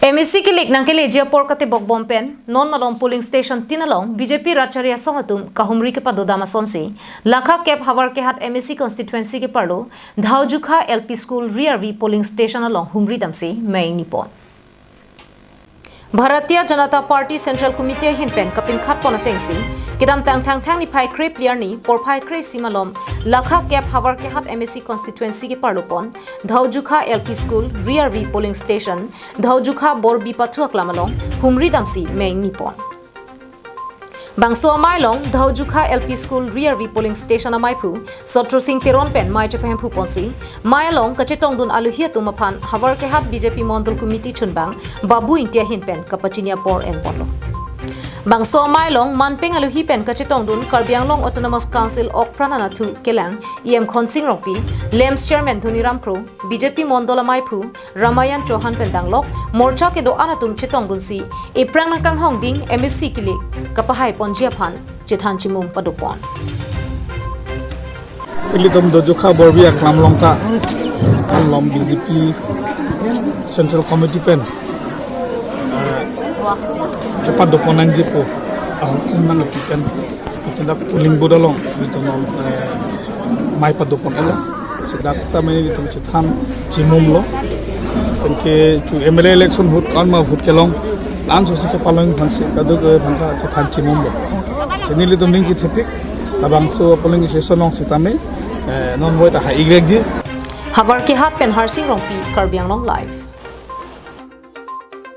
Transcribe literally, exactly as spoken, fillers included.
M A C kilik nangkeleji apor katebok bom pen non malom polling station tin along B J P rat chari asong atum kahumri kepadodam asonsi, lakha kep Havar Kehat M A C constituency keparlo Dhaujukha L P School ri arvi polling station along humri damsi mei nipon. Bharatiya Janata Party Central Committee ahin pen kapinkhat pon atengsi, kedamtang Thangthang niphai kre phli arni porphai kre isi malom lakha kep Havar Kehat M A C constituency keparlo pon Dhaujukha L P School ri arvi polling station, Dhaujukha Borbi Pathu aklam along humri damsi mei nipon. Bangso amei along Dhaujukha L P School ri arvi polling station amaiphu Sotro Sing Teron pen mei chepahemphu ponsi, mei along kachetongdun aluhi atum aphan Havar Kehat B J P Mondol Committee chunbang Babu Ingti ahin pen kapachini apor enponlo. Bangso amei along manpeng aluhi pen kachetongdun Karbi Anglong Autonomous Council Okpran anatthu kelang E M Khonsing Rongpi, LAMPS Chairman Dhoniram Kro, B J P Mondol amaiphu Ramayan Chauhan pen danglok morcha kedo-an atum chetongdunsi, ephrang nangkanghongding M A C kilik kapahai ponji aphan chethan chimum padopon. Ilitum Dhaujukha Borbi aklam along ta alom B J P Central Committee pen, eh, kepadopon nangjipo ahukum nangpipen. Itum dak polling booth along itum, eh, mei padopon elo. Seta mei itum chethan chimumlo. Anke chu M L A election ahut ko-an ma ahut kelong, anso si kepalong aphansi kadokave aphan ta chethan chimumlo. Si nelitum ning kethepik, labangso polling station along sitame, eh, non voi ta hai-ik rekji. Havar Kehat pen Harsing Rongpi, Karbi Anglong Live.